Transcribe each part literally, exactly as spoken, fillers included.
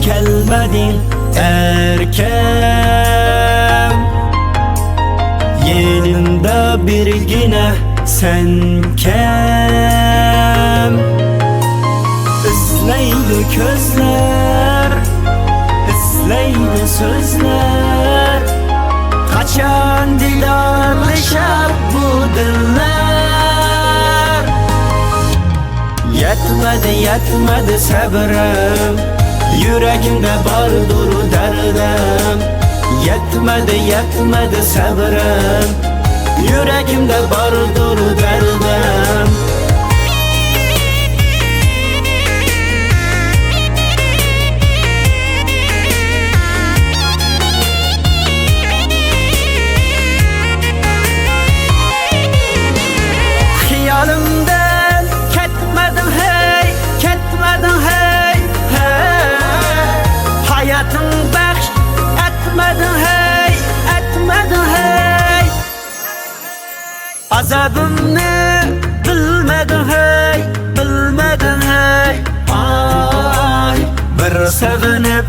كەلمىدىڭ ئەركەم، يېنىمدا بىرگىنە سەنكەم. ئىزلەيدۇ كۆزلەر، ئىزلەيدۇ سۆزلەر، قاچان دىدارلىشار بۇ دىللار؟ يەتمىدى، يەتمىدى سەبرىم، يۈرىكىمدە باردۇر دەردىم. يەتمىدى، يەتمىدى سەبرىم، يۈرىكىمدە باردۇر دەردىم. خىيالىمدىن كەتمىدىڭ ھەي، كەتمىدىڭ ھەي، ھەي. ھاياتىڭ بەخش ئەتمىدىڭ ھەي، ئەتمىدىڭ ھەي. ئازابىمنى بىلمىدىڭ ھەي، بىلمىدىڭ ھەي. ئاي، بىر سېغىنىپ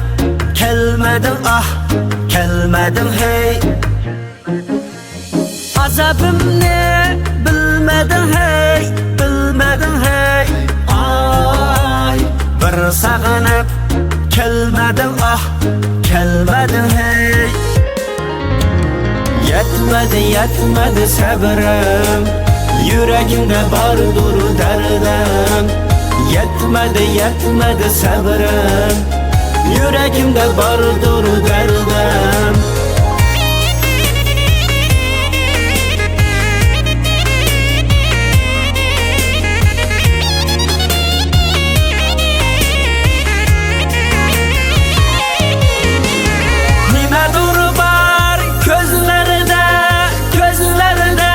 كەلمىدىڭ، ئاھ، كەلمىدىڭ ھەي. ئازابىمنى بىلمىدىڭ ھەي، بىلمىدىڭ ھەي. ئاي، بىر سېغىنىپ كەلمىدىڭ، ئاھ، كەلمىدىڭ ھەي. يەتمىدى، يەتمىدى سەبرىم، يۈرىكىمدە باردۇر دەردىم. يەتمىدى، يەتمىدى سەبرىم، يۈرىكىمدە باردۇر دەردىم. نېمىدۇر بار كۆزلىرىدە، كۆزلىرىدە،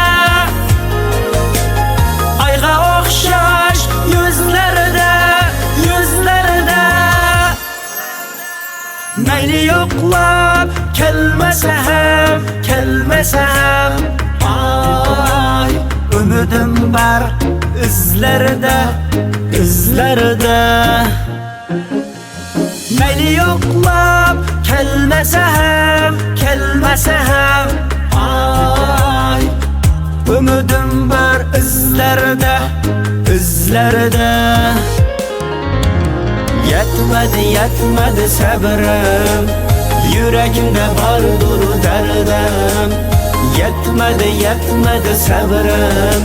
ئايغا ئوخشاش يۈزلىرىدە، يۈزلىرىدە. مەيلى يوقلاپ كەلمىسە ھەم، كەلمىسە ھەم، ئاي، ئۈمىدىم بار ئىزلىرىدە، ئىزلىرىدە. مەيلى يوقلاپ كەلمىسە ھەم، كەلمىسە ھەم، ئاي، ئۈمىدىم بار ئىزلىرىدە، ئىزلىرىدە. يەتمىدى، يەتمىدى سەبرىم، يۈرىكىمدە باردۇر دەردىم. يەتمىدى، يەتمىدى سەبرىم،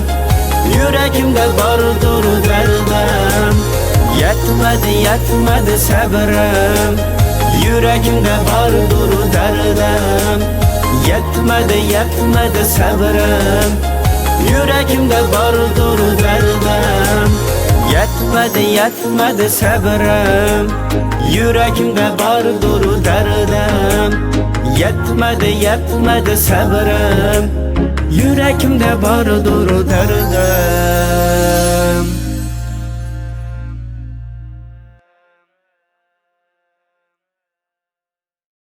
يۈرىكىمدە باردۇر دەردىم. يەتمىدى، يەتمىدى سەبرىم، يۈرىكىمدە باردۇر دەردىم. يەتمىدى، يەتمىدى سەبرىم، يۈرىكىمدە باردۇر دەردىم. يەتمىدى، يەتمىدى سەبرىم، يۈرىكىمدە باردۇر دەردىم. يەتمىدى، يەتمىدى سەبرىم، يۈرىكىمدە باردۇر دەردىم.